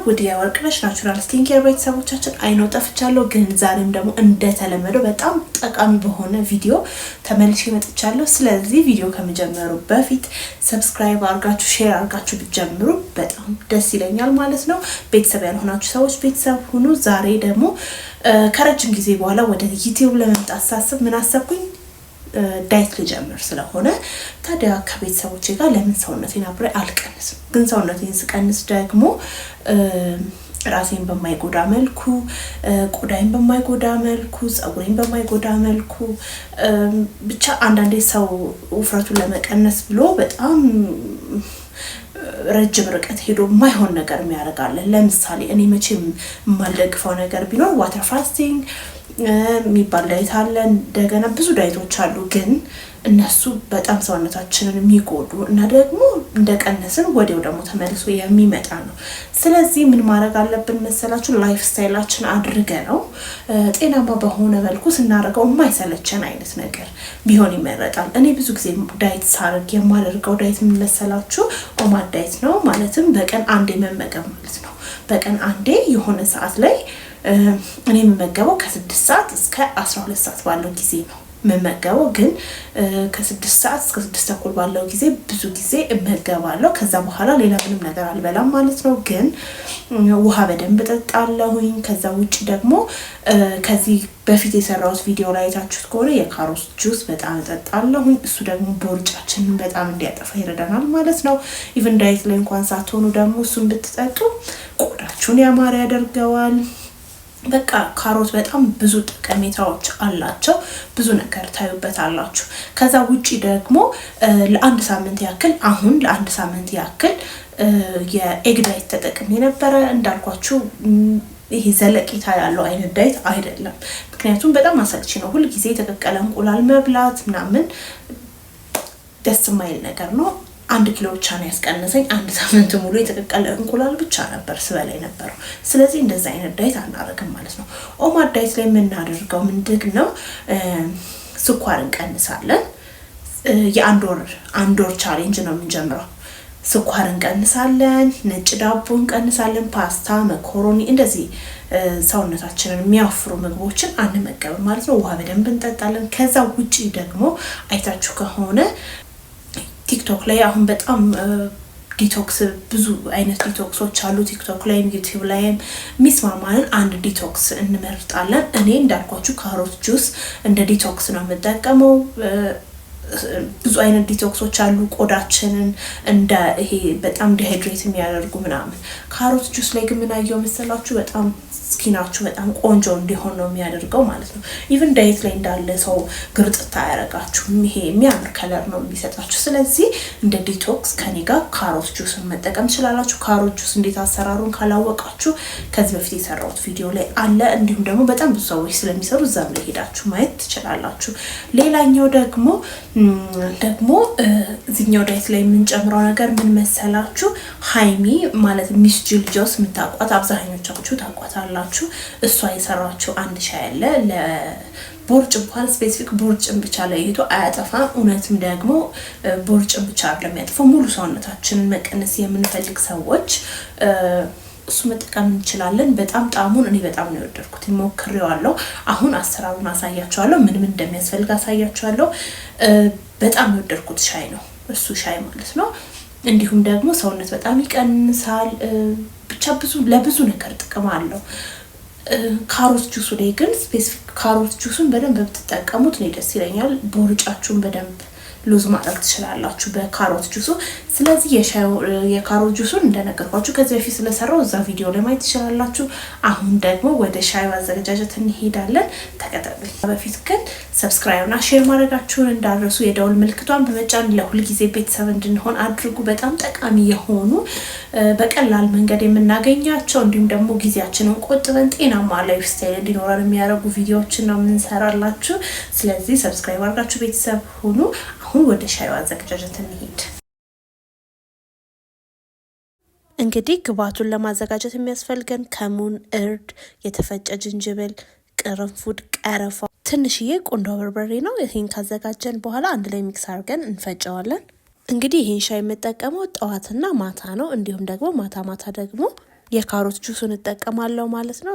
ውድ የወርቅነሽ Natural Skincare ቤተሰቦቻችን፣ I know ጠፍቻለሁ፣ ግን ዛሬም ደግሞ እንደተለመደው በጣም ጠቃሚ በሆነ ቪዲዮ ተመልሼ መጥቻለሁ። ስለዚህ ቪዲዮ ከመጀመሩ በፊት subscribe አርጋችሁ share አርጋችሁ ብትጀምሩ በጣም ደስ ይለኛል ማለት ነው። ቤተሰብ ያልሆናችሁ ሰዎች ቤተሰብ ሁኑ። ዛሬ ደግሞ ከረጅም ጊዜ በኋላ ወደ YouTube ለመምጣት ሳስብ ምን አሰብኩኝ? Diet ልጀምር ስለሆነ ታዲያ ከቤተሰቦቼ ጋር ለምን ሰውነቴን አብሬ አልቀንስም? ግን ሰውነቴን ስቀንስ ደግሞ ራሴን በማይጎዳ መልኩ፣ ቆዳዬን በማይጎዳ መልኩ፣ ፀጉሬን በማይጎዳ መልኩ፣ ብቻ አንዳንዴ ሰው ውፍረቱን ለመቀነስ ብሎ በጣም ረጅም ርቀት ሄዶ የማይሆን ነገር የሚያደርጋለን። ለምሳሌ እኔ መቼም የማልደግፈው ነገር ቢኖር water fasting የሚባል diet አለ። እንደገና ብዙ diet ኦች አሉ፣ ግን እነሱ በጣም ሰውነታችንን የሚጎዱ እና ደግሞ እንደቀነስን ወዲያው ደግሞ ተመልሶ የሚመጣ ነው። ስለዚህ ምን ማድረግ አለብን መሰላችሁ? Lifestyle ኣችን አድርገን ነው ጤናማ በሆነ መልኩ ስናደርገው የማይሰለቸን አይነት ነገር ቢሆን ይመረጣል። እኔ ብዙ ጊዜ diet ሳደርግ የማደርገው diet ምን መሰላችሁ? OMAD diet ነው። ማለትም በቀን አንዴ መመገብ ማለት ነው። በቀን አንዴ የሆነ ሰዓት ላይ እኔ የምመገበው ከ6 ሰዓት እስከ 12 ሰዓት ባለው ጊዜ ነው የምመገበው። ግን ከ6 ሰዓት እስከ 6:30 ባለው ጊዜ ብዙ ጊዜ እመገባለሁ። ከዛ በኋላ ሌላ ምንም ነገር አልበላም ማለት ነው። ግን ውሃ በደንብ እጠጣለሁኝ። ከዛ ውጭ ደግሞ ከዚህ በፊት የሰራሁት ቪዲዮ ላይ አይታችሁት ከሆነ የካሮት ጁስ በጣም እጠጣለሁኝ። እሱ ደግሞ ቦርጫችንን በጣም እንዲያጠፋ ይረዳናል ማለት ነው። Even diet ላይ እንኳን ሳትሆኑ ደግሞ እሱን ብትጠጡ ቆዳችሁን ያማረ ያደርገዋል። በቃ ካሮት በጣም ብዙ ጠቀሜታዎች አላቸው። ብዙ ነገር ታዩበታላችሁ። ከዛ ውጪ ደግሞ ለአንድ ሳምንት ያክል አሁን ለአንድ ሳምንት ያክል የ egg diet ተጠቅሜ ነበረ። እንዳልኳችሁ ይሄ ዘለቄታ ያለው አይነት diet አይደለም። ምክንያቱም በጣም አሰልቺ ነው። ሁልጊዜ የተቀቀለ እንቁላል መብላት ምናምን ደስ የማይል ነገር ነው። 1 ኪሎ ብቻ ነው ያስቀነሰኝ። አንድ ሳምንት ሙሉ የተቀቀለ እንቁላል ብቻ ነበር ስበላ የነበረው። ስለዚህ እንደዚ አይነት diet አናደርግም ማለት ነው። OMAD diet ላይ የምናደርገው ምንድን ነው? ስኳር እንቀንሳለን። የአንድ ወር አንድ ወር challenge ነው የምንጀምረው። ስኳር እንቀንሳለን፣ ነጭ ዳቦ እንቀንሳለን፣ ፓስታ፣ መኮሮኒ እንደዚህ ሰውነታችንን የሚያወፍሩ ምግቦችን አንመገብም ማለት ነው። ውሃ በደንብ እንጠጣለን። ከዛ ውጪ ደግሞ አይታችሁ ከሆነ TikTok ላይ አሁን በጣም detox፣ ብዙ አይነት detox ኦች አሉ። TikTok ላይም YouTube ላይም የሚስማማንን አንድ detox እንመርጣለን። እኔ እንዳልኳችሁ ካሮት ጁስ እንደ detox ነው የምጠቀመው። ብዙ አይነት detox ኦች አሉ። ቆዳችንን እንደ ይሄ በጣም dehydrate የሚያደርጉ ምናምን። ካሮት ጁስ ላይ ግን ምን አየሁ መሰላችሁ? በጣም skin ኣችሁ በጣም ቆንጆ እንዲሆን ነው የሚያደርገው ማለት ነው። Even diet ላይ እንዳለ ሰው ግርጥት አያረጋችሁም። ይሄ የሚያምር color ነው የሚሰጣችሁ። ስለዚህ እንደ detox ከኔ ጋር ካሮት ጁስን መጠቀም ትችላላችሁ። ካሮት ጁስ እንዴት አሰራሩን ካላወቃችሁ ከዚህ በፊት የሰራሁት ቪዲዮ ላይ አለ። እንዲሁም ደግሞ በጣም ብዙ ሰዎች ስለሚሰሩ እዛም ላይ ሄዳችሁ ማየት ትችላላችሁ። ሌላኛው ደግሞ እዚኛው diet ላይ የምንጨምረው ነገር ምን መሰላችሁ? ሀይሚ ማለት Miss Jill Juice የምታውቋት አብዛኞቻችሁ ታውቋታላችሁ። እሷ የሰራችው አንድ ሻይ አለ፣ ለቦርጭ እንኳን specific ቦርጭን ብቻ ለይቶ አያጠፋም። እውነትም ደግሞ ቦርጭን ብቻ አይደለም የሚያጠፋው፣ ሙሉ ሰውነታችንን መቀነስ የምንፈልግ ሰዎች እሱ መጠቀም እንችላለን። በጣም ጣዕሙን እኔ በጣም ነው የወደድኩት፣ ሞክሬዋለሁ። አሁን አሰራሩን አሳያችኋለሁ፣ ምን ምን እንደሚያስፈልግ አሳያችኋለሁ። በጣም የወደድኩት ሻይ ነው እሱ ሻይ ማለት ነው። እንዲሁም ደግሞ ሰውነት በጣም ይቀንሳል። ብቻ ብዙ ለብዙ ነገር ጥቅም አለው። ካሮት ጁሱ ላይ ግን specific ካሮት ጁሱን በደንብ ብትጠቀሙት እኔ ደስ ይለኛል። ቦርጫችሁን በደንብ lose ማድረግ ትችላላችሁ በካሮት ጁሱ። ስለዚህ የካሮት ጁሱን እንደነገርኳችሁ ከዚህ በፊት ስለሰራው እዛ ቪዲዮ ላይ ማየት ትችላላችሁ። አሁን ደግሞ ወደ ሻዩ አዘገጃጀት እንሄዳለን። ተከታተሉ። በፊት ግን subscribe እና share ማድረጋችሁን እንዳትረሱ፣ የደውል ምልክቷን በመጫን ለሁልጊዜ ቤተሰብ እንድንሆን አድርጉ። በጣም ጠቃሚ የሆኑ በቀላል መንገድ የምናገኛቸው እንዲሁም ደግሞ ጊዜያችንን ቆጥበን ጤናማ lifestyle እንዲኖረን የሚያደርጉ ቪዲዮዎችን ነው የምንሰራላችሁ። ስለዚህ subscribe አድርጋችሁ ቤተሰብ ሁኑ። አሁን ወደ ሻዩ አዘገጃጀት እንሂድ። እንግዲህ ግብአቱን ለማዘጋጀት የሚያስፈልገን ከሙን፣ እርድ፣ የተፈጨ ጅንጅብል፣ ቅርንፉድ፣ ቀረፋ፣ ትንሽዬ ቁንዶ በርበሬ ነው። ይህን ካዘጋጀን በኋላ አንድ ላይ mix አድርገን እንፈጨዋለን። እንግዲህ ይህን ሻይ የምጠቀመው ጠዋትና ማታ ነው። እንዲሁም ደግሞ ማታ ማታ ደግሞ የካሮት ጁሱን እጠቀማለሁ ማለት ነው።